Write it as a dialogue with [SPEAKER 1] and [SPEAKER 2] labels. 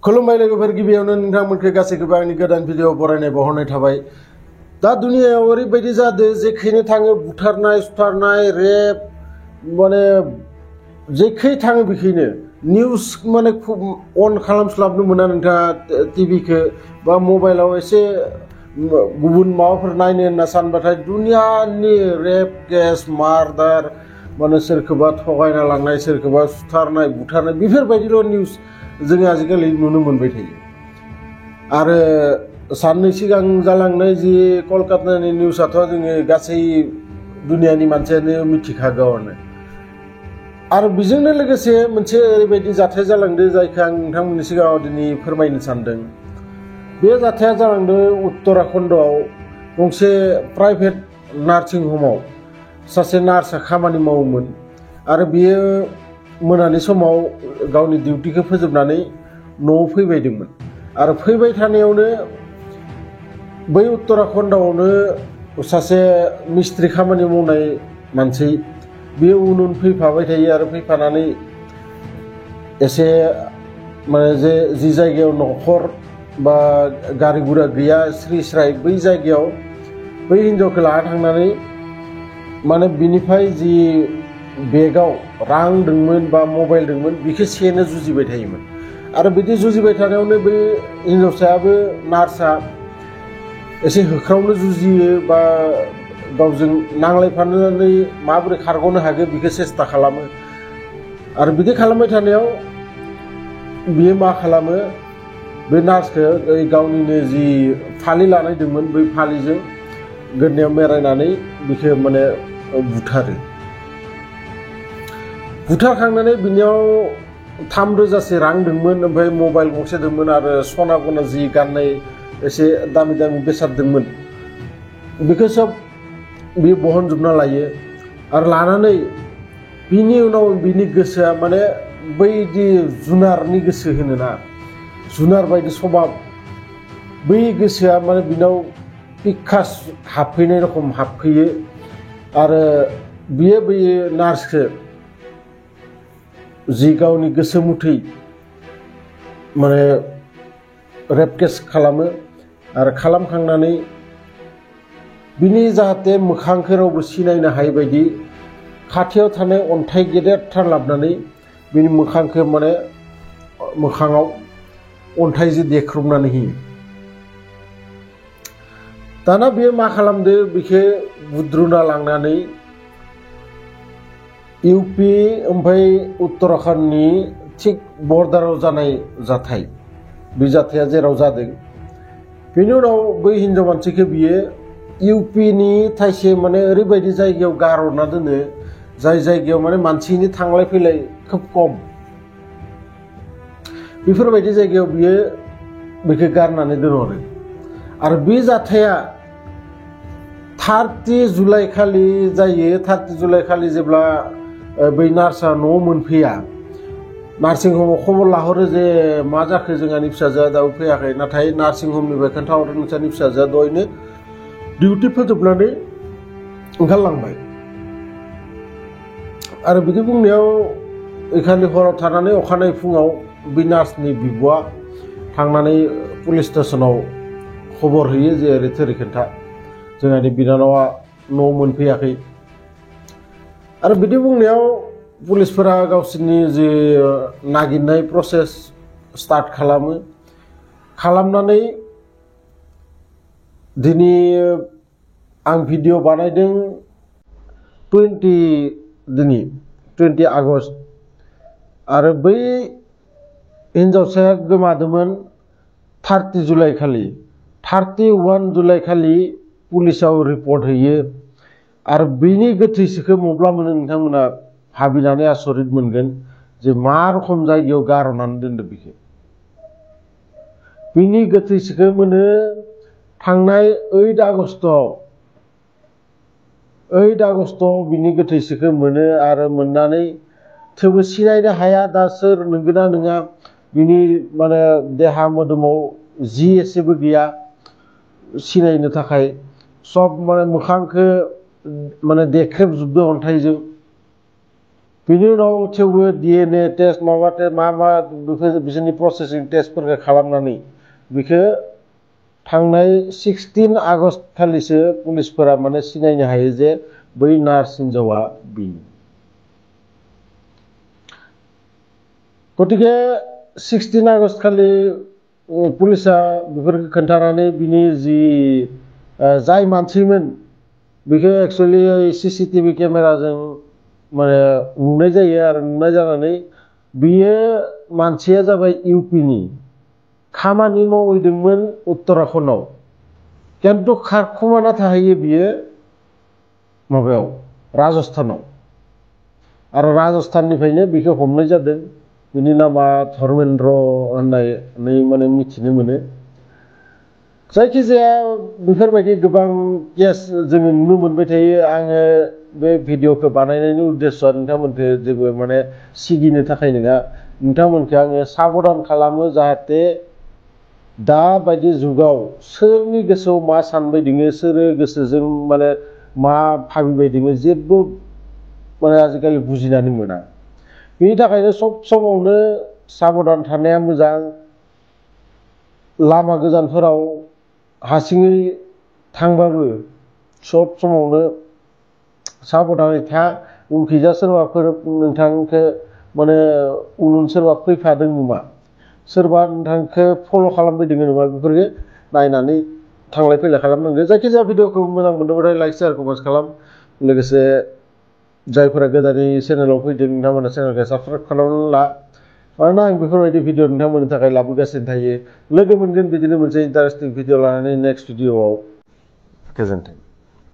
[SPEAKER 1] खुलुमबाय लोगोफोर गिबियावनो नोंथांमोनखौ गासैखौबो आंनि गोदान भिडिअ बरायनाय बावहरनाय थाबाय। दा दुनियायाव ओरैबायदि जादों जेखैनो थाङो बुथारनाय सुथारनाय रेप माने जेखै थाङो बेखैनो निउस माने अन खालामस्लाबनो मोना नोंथाङा टिभिखौ बा मबाइलाव एसे गुबुन माबाफोर नायनो होनना सानबाथाय दुनियानि रेप केस मार्डार माने सोरखौबा थगायना लांनाय सोरखौबा सुथारनाय बुथारनाय बेफोरबायदिल' निउस जों आजिखालि नुनो मोनबाय थायो। आरो साननै सिगां जालांनाय जि कलकातानि निउसआथ' जोङो गासै दुनियानि मानसियानो मिथिखागौआनो। आरो बेजोंनो लोगोसे मोनसे ओरैबायदि जाथाय जालांदों जायखौ आं नोंथांमोननि सिगाङाव दिनै फोरमायनो सानदों। बे जाथाया जालांदों उत्तराखन्डआव गंसे प्राइभेट नार्सिं हमाव सासे नार्सआ खामानि मावोमोन आरो बियो मोनानि समाव गावनि डिउटिखौ फोजोबनानै न'आव फैबायदोंमोन आरो फैबाय थानायावनो बै उत्तराखन्डआवनो सासे मिस्ट्रि खामानि मावनाय मानसि बियो उन उन फैफाबाय थायो आरो फैफानानै एसे माने जि जायगायाव न'खर बा गारि गुरा गैया स्रि स्राय बै जायगायाव बै हिन्जावखौ लाना थांनानै माने बिनिफ्राय जि बेगाव रां दंमोन बा मबाइल दंमोन बेखौ सेनो जुजिबाय थायोमोन आरो बिदि जुजिबाय थानायावनो बै हिन्जावसायाबो नार्सआ एसे होख्रावनो जुजियो बा गावजों नांलायफानानै माबोरै खारग'नो हागोन बेखौ सेस्था खालामो आरो बिदि खालामबाय थानायाव बियो मा खालामो बे नार्सखौ गावनिनो जि फालि लानाय दंमोन बै फालिजों गोदनायाव मेरायनानै बिखौ माने बुथारो। बुथारखांनानै बिनियाव 3,000 रां दंमोन ओमफ्राय मबाइल गंसे दंमोन आरो सना गना जि गाननाय एसे दामि दामि बेसाद दंमोन बेखौ सब बियो बहनजोबना लायो आरो लानानै बिनि उनाव बिनि गोसोआ माने बैदि जुनारनि गोसो होनोना जुनार बायदि सभाब बै गोसोआ माने बिनाव पिकास हाबफैनाय रखम हाबफैयो आरो बियो बै नार्सखौ जि गावनि गोसो मुथै माने रेप केस खालामो आरो खालामखांनानै बिनि जाहाथे मोखांखौ रावबो सिनायनो हायै बायदि खाथियाव थानाय अन्थाइ गेदेरथार लाबोनानै बिनि मोखांखौ माने मोखाङाव अन्थाइजों देख्रुबनानै होयो। दाना बियो मा खालामदो बिखौ बुद्रुना लांनानै इउपि ओमफ्राय उत्तराखन्डनि थिग बर्डाराव जानाय जाथाय बे जाथाया जेराव जादों बेनि उनाव बै हिन्जाव मानसिखौ बियो इउपिनि थाइसे माने ओरैबायदि जायगायाव गारहरना दोनो जाय जायगायाव माने मानसिनि थांलाय फैलाय खोब खम बेफोरबायदि जायगायाव बियो बेखौ गारनानै दोनहरो आरो बे जाथाया 30 जुलाइ खालि जायो। 30 जुलाइ खालि जेब्ला बै नार्सआ न'आव मोनफैया नार्सिं हमाव खबर लाहरो जे मा जाखो जोंहानि फिसाजोआ दाबो फैयाखै नाथाय नार्सिं हमनिफ्राय खोन्थाहरो नोंसानि फिसाजोआ दहायनो डिउटि फोजोबनानै ओंखारलांबाय आरो बिदि बुंनायाव ओइखालि हराव थानानै अखानायै फुङाव बे नार्सनि बिब'आ थांनानै पुलिस स्टेसनाव खबर होयो जे ओरै थोरै खोन्था जोंहानि बिनानावा न'आव मोनफैयाखै आरो बिदि बुंनायाव पुलिसफोरा गावसोरनि जे नागिरनाय प्रसेस स्टार्ट खालामनानै दिनै आं भिडिअ बानायदों 20 आगस्ट आरो बै हिन्जावसाया गोमादोंमोन 30 जुलाइ खालि 31 जुलाइ खालि पुलिसाव रिपर्ट होयो आरो बिनि गोथैसोखौ मब्ला मोनो नोंथांमोना भाबिनानै आसरित मोनगोन जे मा रखम जायगायाव गारहरनानै दोनदों बेखौ बिनि गोथैसोखौ मोनो थांनाय 8 आगस्टआव बिनि गोथैसोखौ मोनो आरो मोननानै थेवबो सिनायनो हाया दा सोर नंगौना नङा बिनि माने देहा मोदोमाव जि एसेबो गैया सिनायनो थाखाय सब माने मोखांखौ माने देख्रेबजोबदों अन्थाइजों बिनि उनाव थेवबो DNA टेस्ट माबा बिसोरनि प्रसेसिं टेस्टफोरखौ खालामनानै बेखौ थांनाय 16 आगस्ट खालिसो पुलिसफोरा माने सिनायनो हायो जे बै नार्स हिनजावा बिनो। गतिके 16 आगस्ट खालि पुलिसा बेफोरखौ खोन्थानानै बिनि जि जाय मानसिमोन बेखौ एक्चुअलि CCTV केमेराजों माने नुनाय जायो आरो नुनाय जानानै बियो मानसिया जाबाय इउपिनि खामानि मावहैदोंमोन उत्तराखन्डआव खिन्थु खारखुमाना थाहैयो बियो माबायाव राजस्थानाव आरो राजस्थाननिफ्रायनो बेखौ हमनाय जादों। बिनि नामा धर्मेन्द्र होननानै माने मिथिनो मोनो। जायखिजाया बेफोरबायदि गोबां केस जोङो नुनो मोनबाय थायो। आङो बे भिडिअखौ बानायनायनि उद्देश्यआ नोंथांमोनखौ जेबो माने सिगिनो थाखाय नङा, नोंथांमोनखौ आङो साबधान खालामो जाहाथे दा बायदि जुगाव सोरनि गोसोआव मा सानबाय दङ, सोरो गोसोजों माने मा भाबिबाय दङ जेबो माने आजिखालि बुजिनानै मोना। बेनि थाखायनो सब समावनो साबधान थानाया मोजां। लामा गोजानफोराव हारसिङै थांबाबो सब समावनो साबधानै था। उनखैजा सोरबाफोर नोंथांखौ माने उन सोरबा फैफादों नामा, सोरबा नोंथांखौ फल' खालामबाय दङ नामा बेफोरखौ नायनानै थांलाय फैलाय खालामनांगौ। जायखिजाया भिडिअखौ मोजां मोनदोंबाथाय लाइक शेयार कमेन्ट खालाम। लोगोसे जायफोरा गोदानै चेनेलाव फैदों नोंथांमोना चेनेलखौ साबस्क्राइब खालामनानै ला। मानोना आं बेफोरबायदि भिडिअ नोंथांमोननि थाखाय लाबोगासिनो थायो। लोगो मोनगोन बिदिनो मोनसे इन्टारेस्टिं भिडिअ लानानै नेक्स्ट भिडिअआव। गोजोन्थों।